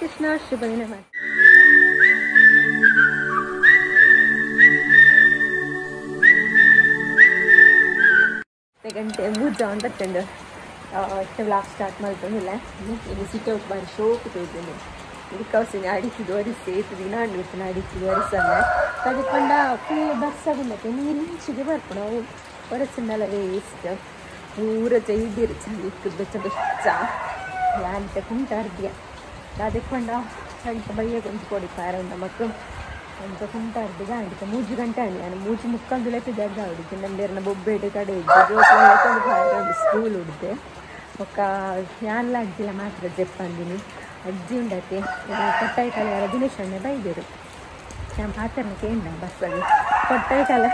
Krishna, ಶುಭ ದಿನ. ಗಂಟೆ 3 John ಬರ್ತಂಡು vlog start ಮಾಡ್ಕೊಂಡಿಲ್ಲ. ಇಲ್ಲಿ ಸಿಟೌಟ್ ಬಾರಿ ಶೋಕು ತೋಯ್ತೀನಿ. ಇದಕ್ಕೆ ಅಡಿಸಿದ್ದು ಒರಿಸಿ ಏತು ದಿನ ಅಂಡು ಅಡಿಸಿದ್ದು ಒರೆಸಲ್ಲ ಅದಕ್ಕೆ ಪಂಡ ಫುಲ್ ಬರ್ಸ ಬಂದತ್ತೆ ನೀರು ಇಂಚಿಗೆ ಬರ್ಪುಣ ಅವು ಒರೆಸಿಂಡಲ್ಲ ವೇಸ್ಟ್ ಪೂರ ಜೈದಿರು ಚಳಿ ಬೆಚ್ಚ ಬೆಚ್ಚ ಯಾಂತ ಕುಂಟ ಅರ್ದಿಯ ಅದಕ್ಕೆ ಪಂಡ ಚಳಿತ ಬಯ್ಯ ಕೊಂಚ ಕೊಡಿ ಪಾರ ಉಂಡ ಮಕ್ಕಳು ಅಂತ ಕುಂಟ ಅರ್ದಿಗ ಅಂಡಿತ 3 ಗಂಟೆ ಅಂಡಿ ನಾನು 3:45 ಲೆತ್ತಿದ್ದಾಗ ಹೊಡಿತು ನಂಬೇರನ ಬೊಬ್ಬೆಡೆ ಕಡೆ ಇದ್ದು ಸ್ಕೂಲ್ ಹುಡ್ದೆ ಒಕ್ಕ ಯಾನ್ಲ ಅಜ್ಜಿಲ ಮಾತ್ರ ಜೆಪ್ಪಂದಿನಿ ಅಜ್ಜಿ ಉಂಡತೆ ಕೊಟ್ಟಾಯಿ ಕಾಲ ಯಾರ ದಿನೇಶ್ ಅಣ್ಣೆ ಬೈದರು ನಾನು ಪಾತ್ರನ ಕೇಂದ್ರ ಬಸ್ಸಲ್ಲಿ ಕೊಟ್ಟಾಯಿ ಕಾಲ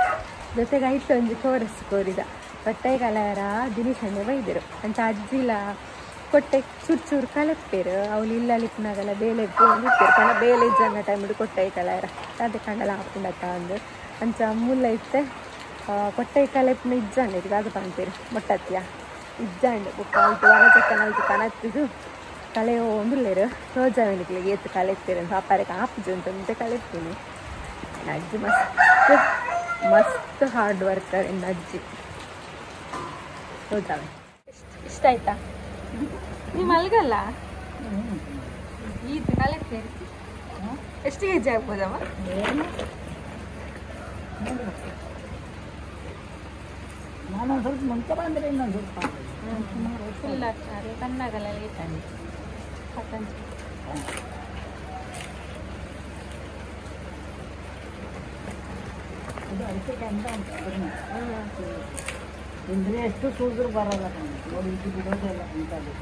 ಜೊತೆಗೆ ಐತು ಒಂಜಿ ಕೋರಸ್ ಕೋರಿದ ಕೊಟ್ಟಾಯಿ ಕಾಲ ಯಾರ ದಿನೇಶ್ ಅಣ್ಣೆ ಬೈದರು ಅಂತ ಅಜ್ಜಿಲ ಕೊಟ್ಟೆ ಚೂರು ಚೂರು ಕಲೆಪ್ಪೇರು ಅವಳು ಇಲ್ಲ ಲಿಪ್ನಾಗಲ್ಲ ಬೇಲೆ ಇರ್ತಾರೆ ಕಣ ಬೇಲೆ ಜನ ಟೈಮ್ ಕೊಟ್ಟಾಯಿ ಕಾಲ ಯಾರ ಅದೇ ಕಂಡಲ ಹಾಕೊಂಡತ್ತ ಅಂದು ಅಂಚ ಮುಲ್ಲ ಇತ್ತೆ ಕೊಟ್ಟಾಯಿ ಕಲೆಪ್ನ ಇಜ್ಜಾಂಡ ಇದು ಅದು ಪಂಪೇರು ಮೊಟ್ಟತ್ತಿಯ ಇಜ್ಜಾಂಡ ಬುಕ್ಕ ಆಯ್ತು ವನ ಚಕ್ಕನ ಆಯ್ತು ಕನತ್ತಿದು ಕಲೆ ಒಂದುಲ್ಲೇರು ರೋಜಾವಿನಿಕ್ಲೆ ಏತು ಕಲೆತ್ತೀರ ಪಾಪಾರಕ್ಕೆ ಆಪುಜು ಅಂತ ಮುಂಚೆ ಕಲೆತ್ತೀನಿ. ಅಜ್ಜಿ ಮಸ್ತ್ ಮಸ್ತ್ ಹಾರ್ಡ್ ವರ್ಕರ್ ಇನ್ನು ಅಜ್ಜಿ ರೋಜಾವೆ. ಇಷ್ಟ ಆಯ್ತಾ? ನೀವು ಮಲ್ಗಲ್ಲ ಈತ ಕಲೆತ್ತೀರಿ. ಎಷ್ಟು ಕೆ ಜಿ ಆಗ್ಬೋದಮ್ಮ? ನಾನು ಸ್ವಲ್ಪ ಮುಂಚೆ ಬಂದರೆ ಇನ್ನೊಂದು ಸ್ವಲ್ಪ ಫುಲ್ ಆಗ್ತಾರೆ ಕಣ್ಣಾಗಲ್ಲ ಲೇಟ್ ಆಗಿ ಇಂದ್ರೆ ಎಷ್ಟು ಸೂಸರು ಬರಲ್ಲ ನೋಡಿ, ಇದು ಬಿಡೋದಿಲ್ಲ ಅಂತದ್ದು.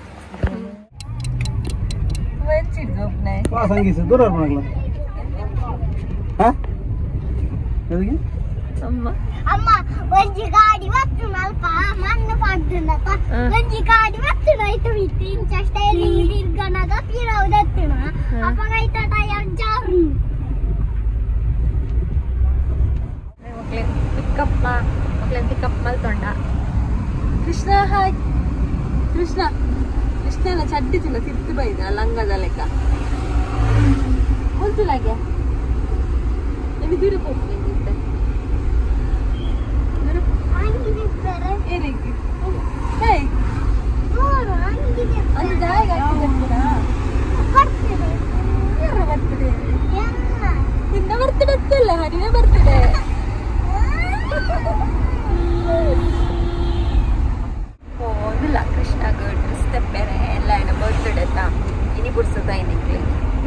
ದೂರ ಅಮ್ಮ ಅಮ್ಮ ಒಂಜಿ ಗಾಡಿ ಬತ್ತು ಅಲ್ಪ ಮಣ್ಣು ಪಾಡ್ದುಂಡಪ್ಪ ಒಂಜಿ ಗಾಡಿ ಬತ್ತು ಐತು ಇಂಚ ಸ್ಟೈಲಿಂಗ್ ತಿರ್ಗನಗ ಪಿರವು ದತ್ತುನ ಅಪ್ಪಗ ಐತ ಟೈರ್ ಜಾರು. ಮಕ್ಳೇನ್ ಪಿಕಪ್ ಮಕ್ಳೇನ್ ಪಿಕಪ್ ಮಲ್ತೊಂಡ. ಕೃಷ್ಣ ಹಾಯ್ ಕೃಷ್ಣ. ಕೃಷ್ಣನ ಚಡ್ಡಿ ತಿನ್ನ ತಿರ್ತು ಬೈದ ಲಂಗದ ಲೆಕ್ಕ ಹೊಲ್ತುಲಾಗ್ಯ ನಿಮಗೆ ದೂರ ಹೋಗ್ತೀನಿ. ನಿನ್ನ ಬರ್ತಡೆ ಅತ್ತಲ್ಲ, ಹರಿನ ಬರ್ತಡೆ. ಹೋದಿಲ್ಲ ಕೃಷ್ಣಗ ಡ್ರೆಸ್ ತೆಪ್ಪೇನೆ ಎಲ್ಲ ಏನ ಬರ್ತಡೆ ಇನಿ ಬುಡ್ಸದ ಇನ್ನಿಕ್ಲಿ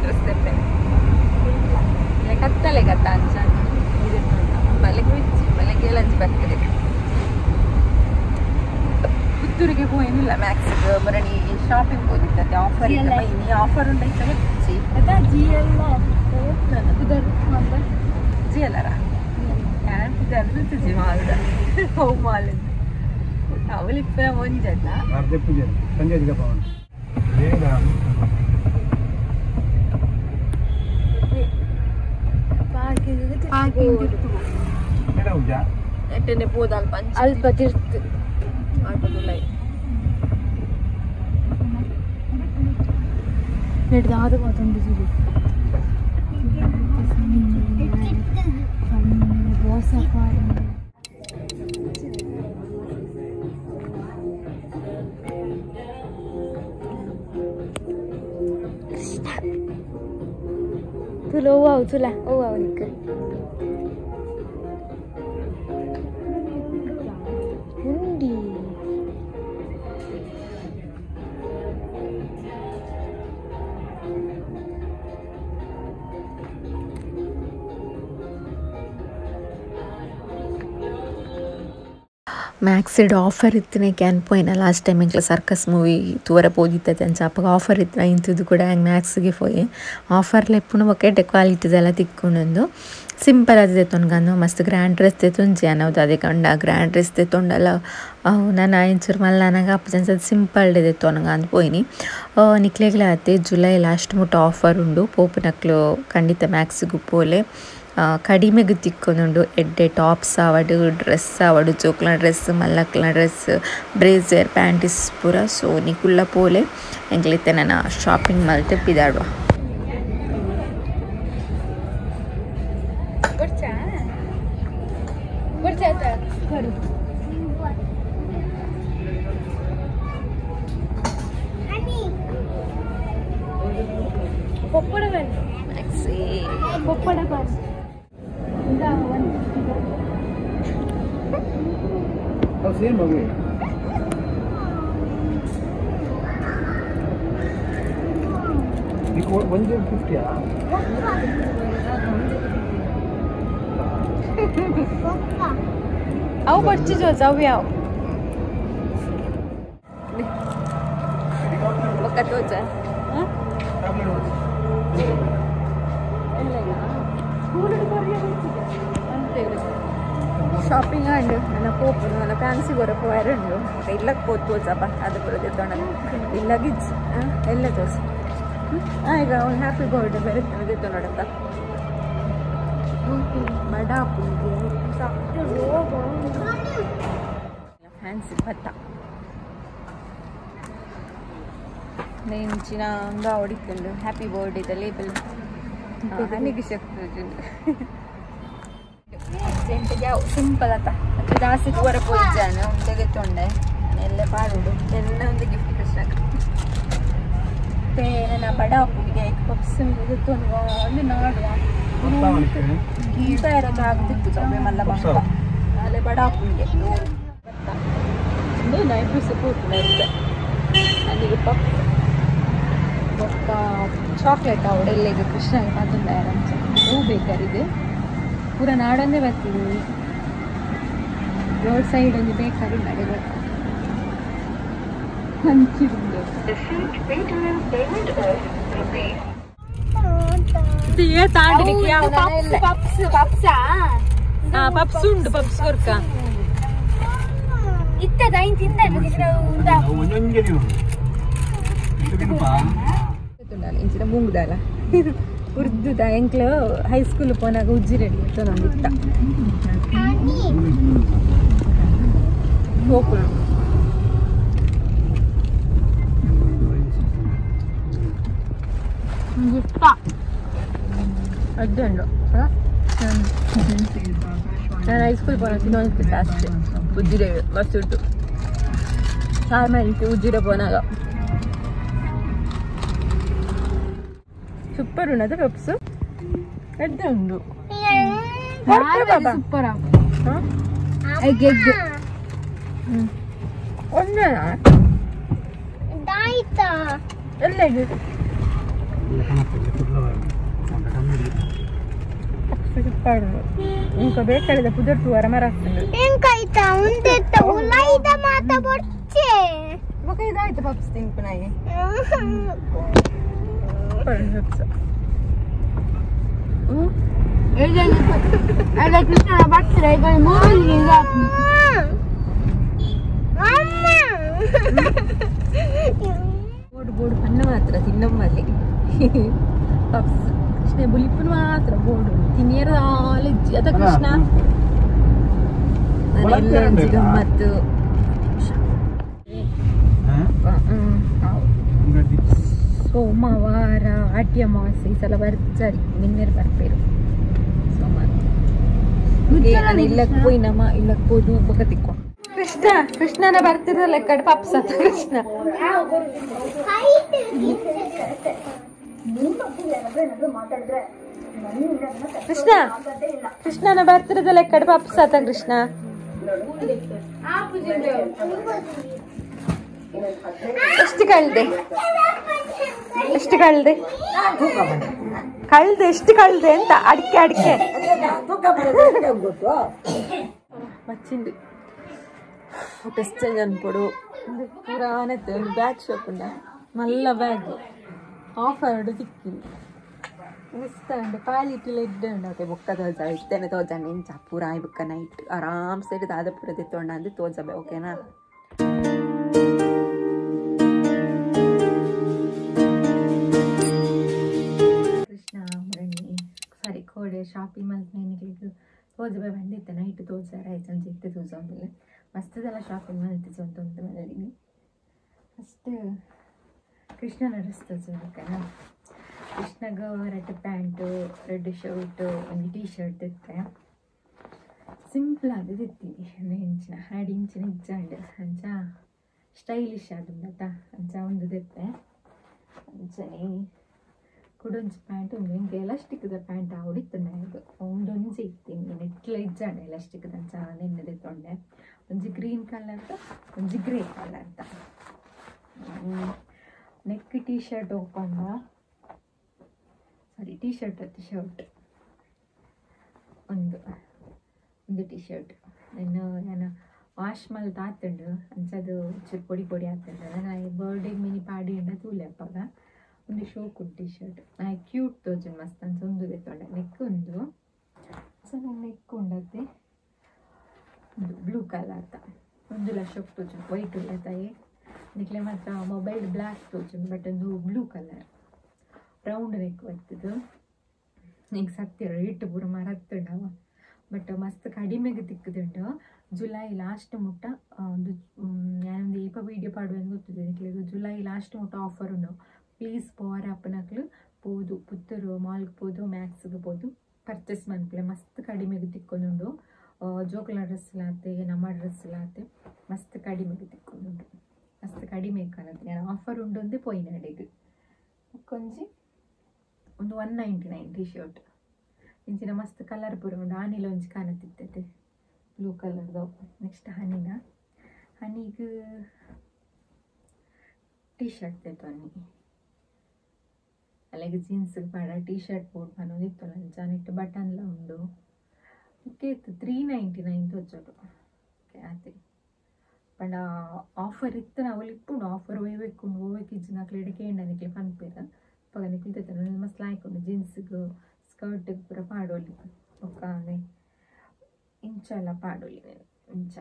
ಡ್ರೆಸ್ ತೆಪ್ಪೇನೆ ಇಲ್ಲ ಕತ್ತಲೆ ಗತ್ತ ಅಂಚ ಬಲೆಗೆ ಮಿಚ್ಚಿ ಬಲೆಗೆ ಲಂಚ್ ಬರ್ತದೆ. ಪುತ್ತೂರಿಗೆ ಹೋಗಿಲ್ಲ ಮ್ಯಾಕ್ಸಿಗೆ ಮರಣಿ ಶಾಪಿಂಗ್ ಹೋದಿತ್ತಂತೆ ಆಫರ್ ಇಲ್ಲ ಇನಿ ಆಫರ್ ಉಂಟೈತೆ ಗೊತ್ತಿ G L G ಎಲ್ಲರ ಯಾನ್ ಪುದರ್ ಜಿ ಮಾಲ್ದ ಹೋ ಮಾಲ್ ಅವಲಿಪ್ಪ ಒಂಜಲ್ಲ ಪೂಜೆ ಸಂಜೆ ಪವನ್ ಪೋದ ಅಲ್ಪ ಅಲ್ಪ ತಿರ್ತು ಆಟೋದುಲ್ಲ ನಡೆದಾದ ಮಾತೊಂದು ತುಲ ಹೂವು ತುಲ ಹೂವು ಅವನಿಗೆ ಹುಂಡಿ ಮ್ಯಾಕ್ಸಿಡ್ ಆಫರ್ ಇತ್ತನೆ can ಪೋಯಿನ ಲಾಸ್ಟ್ time ಎಂಕ್ಲ circus movie ತೂವರ ಪೋದಿತ್ತತೆ ಅಂಚ ಅಪ್ಪಗ ಆಫರ್ ಇತ್ತು ಇಂಥದ್ದು ಕೂಡ ಹಂಗೆ ಮ್ಯಾಕ್ಸ್ಗೆ ಪೋಯಿ ಆಫರ್ ಲೆಪ್ಪುನು ಬೊಕ್ಕ ಕ್ವಾಲಿಟಿದೆಲ್ಲ ತಿಕ್ಕೊಂಡೊಂದು ಸಿಂಪಲ್ ಅದು ತೆತ್ತೊನ್ಗಂದು ಮಸ್ತ್ ಗ್ರ್ಯಾಂಡ್ ಡ್ರೆಸ್ ತೆತ್ತೊಂಜಿ ಅನ್ನೋದು ಅದೇ ಕಂಡ ಗ್ರ್ಯಾಂಡ್ ಡ್ರೆಸ್ ತೆತ್ತೊಂಡಲ್ಲ ಅವು ನಾನು ಇಂಚೂರು ಮಲ್ಲ ನನಗೆ ಅಪ್ಪು ಸಿಂಪಲ್ ತೆತ್ತೊನಗ ಅಂದ್ ಪೋಯಿನಿ. ನಿಕ್ಲೆಗ್ಲ ಅತ್ತೆ ಜುಲೈ ಲಾಸ್ಟ್ ಮುಟ್ಟ ಆಫರ್ ಉಂಡು ಪೋಪುನಕ್ಲು ಖಂಡಿತ ಮ್ಯಾಕ್ಸಿಗು ಪೋಲೆ ಕಡಿಮೆಗೆ ತಿಕ್ಕೊಂದುಂಡು ಎಡ್ಡೆ ಟಾಪ್ಸ್ ಆವಡು ಡ್ರೆಸ್ ಆವಡು ಜೋಕ್ಲ ಡ್ರೆಸ್ ಮಲ್ಲಕ್ಲ dress brassiere panties ಪೂರ. ಸೊ ನಿಕುಲ್ಲ ಪೋಲೆ ಎಂಕ್ಲಿತ್ತೆ ನನ್ನ ಶಾಪಿಂಗ್ ಮಲ್ತೆ ಪಿದಾಡುವ. ಪೊಪ್ಪಡ ಮ್ಯಾಕ್ಸಿ ಪೊಪ್ಪಡ ಸೇಮ್ ಮಗು 150 ಅವು ಬರ್ಚಿಜೋ ಜಾವು ಯಾವ ಬೊಕ್ಕ ತೋಜ ಶಾಪಿಂಗ್ ಆಂಡ್ ನನ್ನ ಪೋಪುನು ನನ್ನ ಫ್ಯಾನ್ಸಿ ಬರೋಕೆ ವೈರುಂಡು ಇಲ್ಲಕ್ಕೆ ಪೋತು ತೋಜಪ್ಪ ಅದು ಬರೋದೆ ತೊಣ ಇಲ್ಲಗಿಜ್ ಎಲ್ಲ ತೋಜ ಈಗ ಅವ್ನು ಹ್ಯಾಪಿ ಬರ್ಡೇ ಬೇರೆ ತೋಜ ನೋಡತ್ತ ಬಡಾಪುಗೆ ಫ್ಯಾನ್ಸಿ ಭತ್ತ ನೆಂಚಿನ ಅಂಗ ಹೊಡಿಕೊಂಡು ಹ್ಯಾಪಿ ಬರ್ಡೇದ ಲೇಬಲ್ ನನಗೆ ಶಕ್ತಿ ಸಿಂಪಲ್ ಆತ ಜಾಸ್ತಿ ದೂರ ಪೋಯಿಜಾನೆ ಉಂಡೆಗೆ ತೊಂಡೆ ಎಲ್ಲ ಪಾಡುಡು ಎಲ್ಲ ಒಂದು ಗಿಫ್ಟ್ ಕೃಷ್ಣ ನನ್ನ ಬಡ ಅಪ್ಪುಗೆ ಪಪ್ಸ್ ಒಂದು ನಾಡುವ ಗೀತ ಇರೋದು ಆಗ್ತಿತ್ತು ಸೊಮ್ಮೆ ಮಲ್ಲ ಬಂತ ಅಲ್ಲೇ ಬಡ ಅಪ್ಪುಗೆ ಒಂದು ನೈಪುಸ ಕೂತು ಇರುತ್ತೆ ಅಲ್ಲಿಗೆ ಪಪ್ಸ್ ಬೊಕ್ಕ ಚಾಕ್ಲೇಟ್ ಅವಡೆಲ್ಲೆಗೆ ಕೃಷ್ಣಗೆ ಮಾತುಂಡ ಹೂ ಬೇಕಾರಿದೆ ಪೂರ ನಾಡನ್ನೇ ಬರ್ತಿದ್ದೀವಿ ರೋಡ್ ಸೈಡ್ ಒಂದು ಬೇಕಾದ್ರೆ ನಡೆ ಬರ್ತೀವಿ ಪಪ್ಸ್ ಉಂಡು ಪಪ್ಸ್ ಕೊರ್ಕ ಇಂಚಿನ ಮೂಂಗ್ದಾಲ ಉರ್ದುದ ಎಂಕ್ಲು ಹೈಸ್ಕೂಲ್ ಪೋನಾಗ ಉಜ್ಜಿರೆಡಿ ಇತ್ತ ಹೋಗ್ಲು ಅಡ್ಡುಂಡು ನಾನು ಹೈಸ್ಕೂಲ್ ಪೋನಾಗ ತಿನ್ನೋದು ಅಷ್ಟೇ ಉಜ್ಜಿರೆ ಮಸ್ತ್ ಉಂಟು ಸಾರ್ ಮೇಲೆ ಉಜ್ಜಿರೆ ಪೋನಾಗ ಸೂಪರ್ ಉಂಟು ಪಪ್ಸ್ ಎಡ್ಡೆ ಉಂಡು ಸೂಪರ್ ಎಗ್ ಎಗ್ ಒಂದೇನಾ ಎಲ್ಲ ಸೂಪರ್ ಇಂಕ ಬೇಕಾದ ಪುದರ್ ತೂವರ ಮರ ಇದಾಯ್ತು ಪಪ್ಸ್ ತಿನ್ಪುನಾಗಿ ಪಪ್ಸ್ ಬೋರ್ಡ್ ಬೋರ್ಡ್ ಪನ್ನ ಮಾತ್ರ ತಿನ್ನಮ್ಮಲ್ಲಿ ಪಪ್ಸ್ ಕೃಷ್ಣ ಬುಲಿಪುನ ಮಾತ್ರ ಬೋರ್ಡು ತಿನ್ನಿಯರ ಅದ ಕೃಷ್ಣ ಎಲ್ಲ ಗಮ್ಮತ್ತು ಸೋಮವಾರ ಆಟಿ ಅಮಾವಾಸ್ಯೆ ಈ ಸಲ ಬರ್ತಾರೆ ನಿನ್ನೆ ಬರ್ಪೇರು ಸೋಮವಾರ ಇಲ್ಲಕ್ಕೆ ಪೋಯ್ ನಮ್ಮ ಇಲ್ಲಕ್ಕೆ ಪೋದು ಬೊಕ ತಿಕ್ಕೋ ಕೃಷ್ಣ ಕೃಷ್ಣನ ಬರ್ತಿರಲ್ಲ ಕಡೆ ಪಪ್ಸ್ ಅಂತ ಕೃಷ್ಣ ಕೃಷ್ಣ ಕೃಷ್ಣನ ಬರ್ತಿರದಲ್ಲ ಕಡೆ ಪಪ್ಸ್ ಆತ ಕೃಷ್ಣ ಎಷ್ಟು ಕಳ್ದೆ ಎಷ್ಟು ಕಳ್ದೆ ಕಳ್ದೆ ಎಷ್ಟು ಕಳ್ದೆ ಅಂತ ಅಡಿಕೆ ಅಡಿಕೆ ಮಚ್ಚಿಂದು ಟೆಸ್ಟ್ ಅನ್ಪೊಡು ಪೂರ ಆನತ್ತೆ ಒಂದು ಬ್ಯಾಗ್ ಶಾಪ್ ಉಂಡ ಮಲ್ಲ ಬ್ಯಾಗ್ ಆಫರ್ ತಿಕ್ಕಿಂದು ಮಸ್ತ್ ಉಂಡು ಕ್ವಾಲಿಟಿ ಎಡ್ಡೆ ಉಂಡು ಓಕೆ ಬೊಕ್ಕ ತೋಜ ಇತ್ತೇನೆ ತೋಜಂಡು ಇಂಚ ಪೂರ ಆಯ್ ಬೊಕ್ಕ ನೈಟ್ ಆರಾಮ್ ಸೇರಿ ದಾದ ಪೂರ ತೆತ್ತೊಂಡ ಅಂದು ತೋಜಬೆ ಓಕೆನಾ. ಕೃಷ್ಣ ಮುರಣಿ ಸಾರಿ ಕೋಡೆ ಶಾಪಿಂಗ್ ಮಲ್ತ್ ತೋಜಬೆ ಬಂದಿತ್ತೆ ನೈಟ್ ತೋಜಾರ ಆಯ್ತು ಒಂಜಿ ಇತ್ತೆ ತೋಜೊಂದಿಲ್ಲ ಮಸ್ತದೆಲ್ಲ ಶಾಪಿಂಗ್ ಮಲ್ತಿಜ ಅಂತ ಉಂಟು ಮನೆಯಲ್ಲಿ. ಫಸ್ಟ್ ಕೃಷ್ಣನ ಡ್ರೆಸ್ ತೋಜಬೇಕಲ್ಲ, ಕೃಷ್ಣಗ ರೆಡ್ ಪ್ಯಾಂಟು ರೆಡ್ ಶರ್ಟು ಒಂದು ಟೀ ಶರ್ಟ್ ಇತ್ತೆ ಸಿಂಪಲ್ ಆದದ್ದು ಇತ್ತೀನಿ ಇಂಚಿನ 2 ಇಂಚಿನ ಇಜ್ಜಾಂಡ್ ಅಂಚ ಸ್ಟೈಲಿಶ್ ಆದುಂಡತ ಅಂಚ ಒಂದು ಇತ್ತೆ ಅಂಚನೆ ಕುಡೊಂಜಿ ಪ್ಯಾಂಟ್ ಉಂದು ಎಂಕ್ ಎಲಾಸ್ಟಿಕ್ದ ಪ್ಯಾಂಟ್ ಆವಡಿತ್ತುಂಡು ಉಂದೊಂಜಿ ಇತ್ತೀನಿ ನೆಟ್ಲ ಇಜ್ಜಾಂಡ ಎಲಾಸ್ಟಿಕ್ದ ಅಂಚ ನೆನ್ನೆ ದೆತ್ತೊಂಡೆ ಒಂಜಿ ಗ್ರೀನ್ ಕಲರ್ದ ಒಂಜಿ ಗ್ರೇ ಕಲರ್ದ neck T shirt open sorry T shirt ಅತ್ತು ಶರ್ಟ್ ಒಂದು ಒಂದು ಟಿ ಶರ್ಟ್ ಇನ್ನು ನಾನು ವಾಶ್ ಮಲ್ತ್ ಆತುಂಡು ಅಂಚದು ಚೂರು ಪೊಡಿ ಪೊಡಿ ಆತುಂಡು ನಾನು ಬರ್ಡೇಗೆ ಮಿನಿ ಪಾಡಿ ಉಂಡ ತೂಲೆ ಅಪ್ಪಗ ಒಂದು ಶೋಕ್ ಉಂಟು ಟಿ ಶರ್ಟ್ ನಾ ಕ್ಯೂಟ್ ತೋಜುಂಡು ಮಸ್ತ್ ಅಂಚ ಒಂದು ದೆತ್ತೊಂಡೆ ನೆಕ್ ಒಂದು ಸೊ ನನ್ನ ನೆಕ್ ಉಂಡತ್ತೆ ಒಂದು ಬ್ಲೂ ಕಲರ್ ಒಂದು ಶೋಕ್ ತೋಜುಂಡು ವೈಟ್ ಉಲ್ಲ ತಾಯಿ ನಿಕ್ಲೆ ಮಾತ್ರ ಮೊಬೈಲ್ ಬ್ಲ್ಯಾಕ್ ತೋಜುಂಡು ಬಟ್ ಒಂದು ಬ್ಲೂ ಕಲರ್ ರೌಂಡ್ ನೆಕ್ ಬರ್ತದೆ ಈಗ ಸತ್ಯ ರೇಟ್ ಪೂರ ಮರತ್ತುಂಡವ ಬಟ್ ಮಸ್ತ್ ಕಡಿಮೆಗೆ ತಿಕ್ಕದುಂಡು ಜುಲೈ ಲಾಸ್ಟ್ ಮುಟ್ಟ ಒಂದು ഞാനೊಂದು ಏಪ ವೀಡಿಯೋ ಪಾಡುವೆ ಗೊತ್ತಿದೆ ನಿಕ್ಲೆಗ್ ಜುಲೈ ಲಾಸ್ಟ್ ಮುಟ್ಟ ಆಫರ್ ಉಂಡು ಪ್ಲೀಸ್ ಪೋರ ಅಪ್ಪನಕ್ಲು ಪೋದು ಪುತ್ತೂರು ಮಾಲ್ಗೆ ಪೋದು ಮ್ಯಾಕ್ಸ್ಗೆ ಪೋದು ಪರ್ಚೇಸ್ ಮನ್ಪುಲೆ ಮಸ್ತ್ ಕಡಿಮೆಗೆ ತಿಕ್ಕೊಂದುಂಡು ಜೋಕುಲ ಡ್ರೆಸ್ ಲಾತೆ ನಮ್ಮ ಡ್ರೆಸ್ ಲಾತೆ ಮಸ್ತ್ ಕಡಿಮೆಗೆ ತಿಕ್ಕೊಂದುಂಡು ಮಸ್ತ್ ಕಡಿಮೆ ಕಾಣತ್ತೆ ನಾನು ಆಫರ್ ಉಂಡು ಅಂದೇ ಪೋಯಿನ ಅಡೆಗ್ ಕೊಂಜಿ ಒಂದು 199 ಟಿ ಶರ್ಟ್ ಇಂಚಿನ ಮಸ್ತ್ ಕಲರ್ ಪೂರ ಉಂಡು ಆನಿಲ ಒಂಜಿ ಕಾಣತಿತ್ತೈತೆ ಬ್ಲೂ ಕಲರ್ದು ನೆಕ್ಸ್ಟ್ ಹನಿನ ಹನಿಗೆ ಟಿ ಶರ್ಟ್ ತೇತೊನ್ನಿ ಅಲ್ಲಿಗೆ ಜೀನ್ಸ್ ಪಾಡ ಟಿ ಶರ್ಟ್ ಬೋರ್ಡ್ ಪನೊಂದಿತ್ತು ಅಂಚ ನೆಟ್ ಬಟನ್ಲ ಉಂಡು ಇತ್ತು 399 ತೋಜೋಡು ಓಕೆ ಆತೆ ಪಂಡ ಆಫರ್ ಇತ್ತು ನಾವು ಇಪ್ಪುಂಡು ಆಫರ್ ಒಯ್ಬೇಕು ಹೋಗ್ಬೇಕು ಇಜ್ಜಿ ನಕ್ಲೆ ಕೇಂಡ ನಿಕ್ಲೆ ಪನ್ಪೇರ ಅಪ್ಪಗ ನಿಕ್ಲೆ ತೇತೊಂಡು ಮಸ್ತ್ ಲಾಯ್ಕ್ ಉಂಡು ಜೀನ್ಸ್ಗೆ ಸ್ಕರ್ಟ್ಗೆ ಪೂರ ಪಾಡೋಲಿ ಬೊಕ್ಕ ಇಂಚಲ ಪಾಡೋಲಿ నేను ಇಂಚ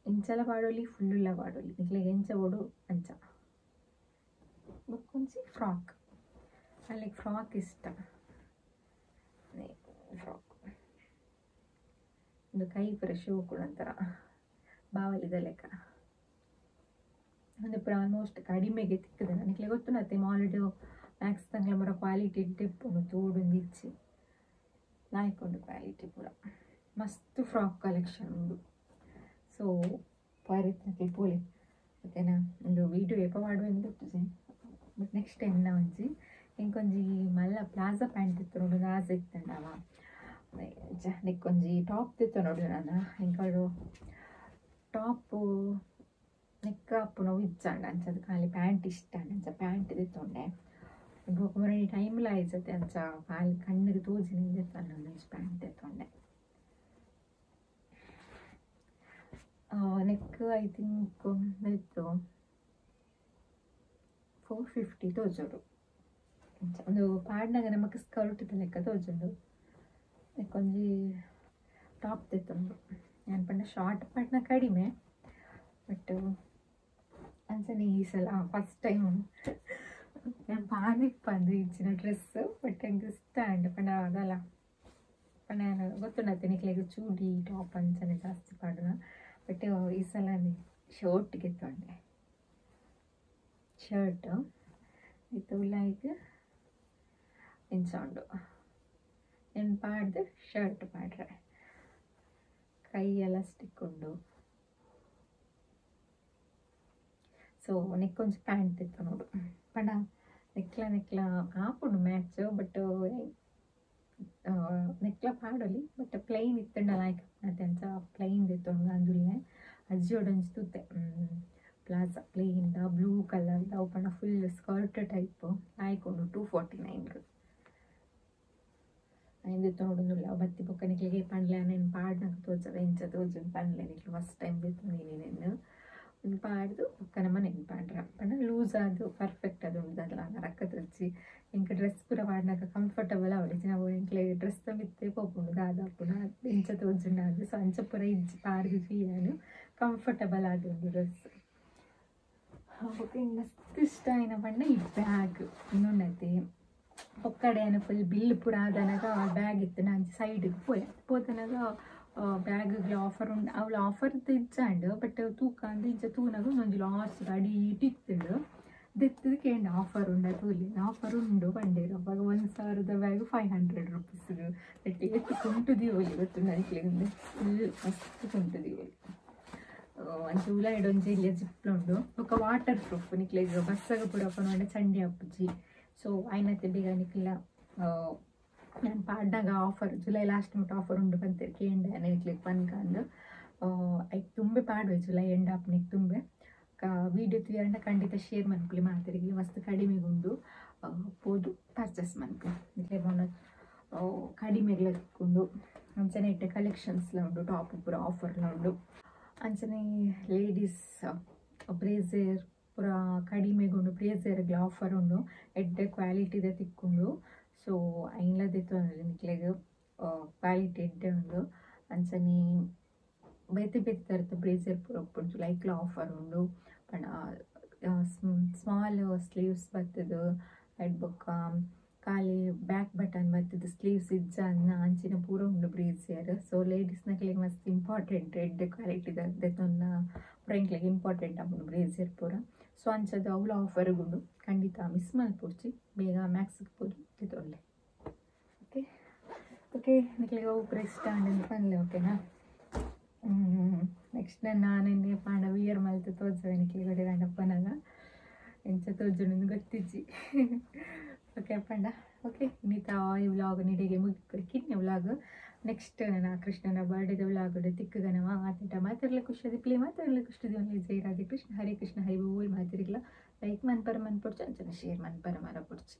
ಇಂಚಲ ಪಾಡೋಲಿ ಫುಲ್లుಲ್ಲ ಪಾಡೋಲಿ ನಿಕ್ಲೆಗ್ ಎಂಚ ಬೋಡು ಅಂಚ ಬೊಕ್ಕೊಂಜಿ ಫ್ರಾಕ್ ಅಲ್ಲಿಗೆ ಫ್ರಾಕ್ ಇಷ್ಟ ಫ್ರಾಕ್ ಒಂದು ಕೈ ಪೂರ ಶೋಕು ಒಂಥರ ಬಾವಲಿದ ಲೆಕ್ಕ ಒಂದು ಪೂರ ಆಲ್ಮೋಸ್ಟ್ ಕಡಿಮೆಗೆ ತಿಕ್ಕದೆ ನಿಕ್ಲೆ ಗೊತ್ತು ನತ್ತೆ ಮಾಲ್ಡ್ ಮ್ಯಾಕ್ಸ್ ತಂಗ್ಲ ಮರ ಕ್ವಾಲಿಟಿ ಟಿಪ್ಪುಂಡು ತೋಡೊಂದು ಇಚ್ಚಿ ಲಾಯ್ಕೊಂಡು ಕ್ವಾಲಿಟಿ ಪೂರ ಮಸ್ತ್ ಫ್ರಾಕ್ ಕಲೆಕ್ಷನ್ ಉಂಡು ಸೊ ಪಾರಿತ್ನಕ್ಕೆ ಪೋಲೆ ಓಕೆನಾ ಒಂದು ವೀಡಿಯೋ ಏಪ ಮಾಡುವ ಗೊತ್ತಿದೆ ಬಟ್ ನೆಕ್ಸ್ಟ್ ಟೈಮ್ ನಾ ಒಂಜಿ ಇಂಕೊಂಜಿ ಮಲ್ಲ ಪ್ಲಾಜಾ ಪ್ಯಾಂಟ್ ಇತ್ತು ನೋಡು ಆಸೆ ಇತ್ತಂಡವ ನೆಕ್ಕೊಂಜಿ ಟಾಪ್ ತಿತ್ತು ನೋಡು ನಾನು ಇಂಕಳು ಟಾಪು ನೆಕ್ ಅಪ್ಪು ಇಚ್ಚಾಂಡ ಅಂಚ ಖಾಲಿ ಪ್ಯಾಂಟ್ ಇಷ್ಟ ಅಂಚ ಪ್ಯಾಂಟ್ ತಿತ್ತೊಂಡೆ ಬೊಕ ಟೈಮ್ಲ ಆಯ್ಸತ್ತೆ ಅಂಚ ಖಾಲಿ ಕಣ್ಣಿಗೆ ತೋಜಿ ನಿಂದಿರ್ತಾನೆ ಒಂದೊಂದು ಪ್ಯಾಂಟ್ ತೆತ್ತೊಂಡೆ ನೆಕ್ I think ಇತ್ತು 450 ತೋಜೋಡು ಒಂದು ಪಾಡ್ನಾಗ ನಮಕ್ ಸ್ಕರ್ಟ್ ಲೆಕ್ಕ ತೋಜುಂಡು ನೆಕ್ಕೊಂಜಿ ಟಾಪ್ ತೆತ್ತೊಂಡು ನಾನು ಪಂಡ ಶಾರ್ಟ್ ಪಾಡ್ನ ಕಡಿಮೆ ಬಟ್ ಅಂಚನೆ ಈ ಸಲ ಫಸ್ಟ್ ಟೈಮ್ ನಾನು ಪಾಡಿಪ್ಪಂದು ಇಂಚಿನ ಡ್ರೆಸ್ ಬಟ್ ಎಂಕ್ ಇಷ್ಟ ಅಂಡ್ ಪಂಡ ಅದಲ್ಲ ಪಂಡ ನಾನು ಗೊತ್ತುಂಡತ್ತೆ ನಿಕ್ಲೆಗ್ ಚೂಡಿ ಟಾಪ್ ಅಂಚನೆ ಜಾಸ್ತಿ ಪಾಡುನ ಬಟ್ ಈ ಸಲ ಶರ್ಟ್ಗೆ ತೊಂಡೆ ಶರ್ಟ್ ಇತ್ತು ಲೈಕ್ ಇಂಚ ಉಂಡು నేను ಪಾಡ್ದು ಶರ್ಟ್ ಪಾಡ್ರೆ ಕೈ ಎಲಾಸ್ಟಿಕ್ ಉಂಡು ಸೊ ನೆಕ್ ಒಂಜಿ ಪ್ಯಾಂಟ್ ಇತ್ತು ನೋಡು ಪಂಡ ನೆಕ್ಲ ನೆಕ್ಲ ಆಪುಂಡು ಮ್ಯಾಚ್ ಬಟ್ ನೆಕ್ಲ ಪಾಡೊಲಿ ಬಟ್ ಪ್ಲೈನ್ ಇತ್ತುಂಡ ಲಾಯ್ಕ್ ಅಂಚ ಪ್ಲೈನ್ ದೆತ್ತೊಂಡು ಅಂದುಲ್ಲೆ ಅಜ್ಜಿಯೋಡೊಂಜಿ ತೂತೆ palazzo plain the blue colour the ಅವು ಪಂಡ ಫುಲ್ ಸ್ಕರ್ಟ್ ಟೈಪ್ ಲಾಯ್ಕ್ ಉಂಡು 249 ಐನ್ ನೋಡೊಂದುಲ್ಲ ಬತ್ತಿ ಬೊಕ್ಕ ನಿಕ್ಲೆಗೆ ಪಂಡ್ಲೆ ನೆನ್ ಪಾಡ್ನಗ ತೋಜದ ಇಂಚ ತೋಜುಂಡು ಪಂಡ್ಲೆ ನಿಕ್ಲೆ ಫಸ್ಟ್ ಟೈಮ್ ದೆತ್ತೊಂದಿನಿ ನೆನ್ ಒಂದು ಪಾಡ್ದು ಬೊಕ್ಕ ನಮ್ಮ ನೆನ್ ಪಾಡ್ರ ಪಂಡ ಲೂಸ್ ಆದ್ ಪರ್ಫೆಕ್ಟ್ ಅದು ಉಂಡು ದಾದಲ ರಕ್ಕ ತಜ್ಜಿ ಎಂಕ್ ಡ್ರೆಸ್ ಪೂರ ಪಾಡ್ನಗ ಕಂಫರ್ಟಬಲ್ ಆವಡ್ ಇಜ್ಜಿ ನಾವು ಎಂಕ್ಲೆ ಡ್ರೆಸ್ ಮಿತ್ತೆ ಪೋಪುಂಡು ದಾದ ಆಪುಂಡು ಇಂಚ ತೋಜುಂಡು ಅದು ಸೊ ಅಂಚ ಪೂರ ಇಜ್ಜಿ ಪಾಡ್ದು ತೂಯನು ಕಂಫರ್ಟಬಲ್ ಆದುಂಡು ಡ್ರೆಸ್ ಬೊಕ್ಕ ಮಸ್ತ್ ಇಷ್ಟ ಆಯಿನ ಪಂಡ ಈ ಬ್ಯಾಗ್ ಇನ್ನೊಂದೈತೆ ಒಕ್ಕಡೆ ಫುಲ್ ಬಿಲ್ ಪೂರ ಆದನಾಗ ಬ್ಯಾಗ್ ಇತ್ತು ನಾನು ಸೈಡ್ಗೆ ಪೋಯೆ ಪೋತನಾಗ ಬ್ಯಾಗ್ಗೆ ಆಫರ್ ಉಂಡು ಅವಳು ಆಫರ್ ಇಜ್ಜಾಂಡ್ ಬಟ್ ತೂಕ ಅಂದ್ ಇಂಚ ತೂನಾಗ ಒಂಜಿ ಲಾಸ್ಟ್ ಅಡಿ ಇತ್ತಿಂಡು ದೆತ್ತದ ಕೇಂಡ ಆಫರ್ ಉಂಡು ತೂಲಿ ಆಫರ್ ಉಂಡು ಪಂಡೇರು ಅವಾಗ 1000 ಬ್ಯಾಗ್ 500 ರುಪೀಸ್ ಬಟ್ ಏತ್ ಕುಂಟು ದೀವೊಲಿ ಗೊತ್ತುಂಡು ಅನಿಕ್ಲೆಗ್ ಫುಲ್ ಮಸ್ತ್ ಕುಂಟು ದೀವೊಲಿ ಅಂಚ ಉಲಾಯಿಡ್ ಒಂಜಿ ಎಲ್ಯ ಜಿಪ್ಲ ಉಂಡು ಬೊಕ್ಕ ವಾಟರ್ ಪ್ರೂಫ್ ನಿಕ್ಲೆಗ್ ಬಸ್ಸಗ ಪೂರ ಪೋನಂಡ ಚಂಡಿ ಆಪುಜಿ ಸೊ ಐನತ್ತೆ ಬೇಗ ನಿಕ್ಲ ನಾನು ಪಾಡ್ನಾಗ ಆಫರ್ ಜುಲೈ ಲಾಸ್ಟ್ ಮುಟ್ಟ ಆಫರ್ ಉಂಡು ಪಂತೇರ್ ಕೇಂಡೆ ನಿಕ್ಲೆಗ್ ಪನ್ಕಂದು ಐಕ್ ತುಂಬೆ ಪಾಡುವೆ ಜುಲೈ ಎಂಡ್ ಆಪ್ನಿಗೆ ತುಂಬೆ ವೀಡಿಯೋ ತೂಯಂಡ ಖಂಡಿತ ಶೇರ್ ಮನ್ಪುಲಿ ಮಾತೆರಿಗೆ ಮಸ್ತ್ ಕಡಿಮೆಗೆ ಉಂಡು ಪೋದು ಪರ್ಚೇಸ್ ಮನ್ಪುಲಿ ನಿಕ್ಲೆ ಮೊನ್ನ ಕಡಿಮೆಗ್ಲ ತಿಕ್ಕೊಂಡು ಅಂಚನೆ ಇಟ್ಟೆ ಕಲೆಕ್ಷನ್ಸ್ಲ ಉಂಡು ಟಾಪ್ ಪೂರ ಆಫರ್ಲ ಉಂಡು ಅಂಚನೆ ಲೇಡೀಸ್ ಬ್ರೇಸರ್ ಪೂರ ಕಡಿಮೆಗುಂಡು ಬ್ರೇಸರ್ಗ್ಲ ಆಫರ್ ಉಂಡು ಎಡ್ಡೆ ಕ್ವಾಲಿಟಿದ ತಿಕ್ಕೊಂಡು ಸೊ ಐನ್ಲ ದೆತ್ತೊಂದು ನಿಕ್ಲೆಗ್ ಕ್ವಾಲಿಟಿ ಎಡ್ಡೆ ಉಂಡು ಅಂಚನೆ ಬೇತೆ ಬೇತೆ ಥರದ ಬ್ರೇಸರ್ ಪೂರ ಉಪ್ಪುಂಡು ಲೈಕ್ಲ ಆಫರ್ ಉಂಡು ಪಂಡ ಸ್ಮಾಲ್ ಸ್ಲೀವ್ಸ್ ಬರ್ತದೆ ಐಟ್ ಬೊಕ್ಕ ಖಾಲಿ ಬ್ಯಾಕ್ ಬಟನ್ ಬರ್ತದೆ ಸ್ಲೀವ್ಸ್ ಇಜ್ಜ ಅನ್ನ ಅಂಚಿನ ಪೂರ ಉಂಡು ಬ್ರೇಸಿಯರ್ ಸೊ ಲೇಡೀಸ್ನಕ್ಲೆಗ್ ಮಸ್ತ್ ಇಂಪಾರ್ಟೆಂಟ್ ಎಡ್ಡೆ ಕ್ವಾಲಿಟಿ ದೆತ್ತೊನ್ನ ಪೂರ ಎಂಕ್ಲೆಗ್ ಇಂಪಾರ್ಟೆಂಟ್ ಆಪುಂಡು ಬ್ರೇಸಿಯರ್ ಪೂರ ಸೊ ಅಂಚದ ಅವ್ಲ ಆಫರ್ ಉಂಡು ಖಂಡಿತ ಮಿಸ್ ಮಲ್ಪೊಡ್ಚಿ ಬೇಗ ಮ್ಯಾಕ್ಸ್ಗೆ ಪೋದು ದೆತ್ತೊನ್ಲೆ ಓಕೆ ಓಕೆ ನಿಕ್ಲೆಗ್ ಅವು ಪೂರ ಇಷ್ಟ ಆಂಡ್ ಪನ್ಲೆ ಓಕೆನಾ ನೆಕ್ಸ್ಟ್ ನಾನೆನ್ನೆ ಪಾಂಡ ವಿಯರ್ ಮಲ್ತ್ ತೋಜುವೆ ನಿಕ್ಲೆಗ್ ಒಡೆ ಗಂಡಪ್ಪನಾಗ ಎಂಚ ತೋಜುಂಡು ಗೊತ್ತಿಜ್ಜಿ ಓಕೆ ಪಂಡ ಓಕೆ ಇನ್ನಿತ ಈ ವ್ಲಾಗ್ ನಿಡೆಗೆ ಮುಗಿಪುರಿ ಕಿನ್ನೆ ವ್ಲಾಗ್ ನೆಕ್ಸ್ಟ್ ನನ್ನ ಕೃಷ್ಣನ ಬರ್ಡೇದ ವ್ಲಾಗ್ ತಿಕ್ಕಗನವ ಆತಿಟ ಮಾತಿರ್ಲ ಖುಷಿ ಪ್ಲೇ ಮಾತಿರ್ಲ ಖುಷಿ ಓನ್ಲಿ ಜೈ ರಾಧೆ ಕೃಷ್ಣ ಹರೇ ಕೃಷ್ಣ ಹರಿ ಬೋಲ್ ಮಾತಿರ್ಲ ಲೈಕ್ ಮನ್ಪರ ಮನ್ಪೊಡ್ಚು ಅಂಚನೆ ಶೇರ್ ಮನ್ಪರ ಮರ ಪೊಡ್ಚು.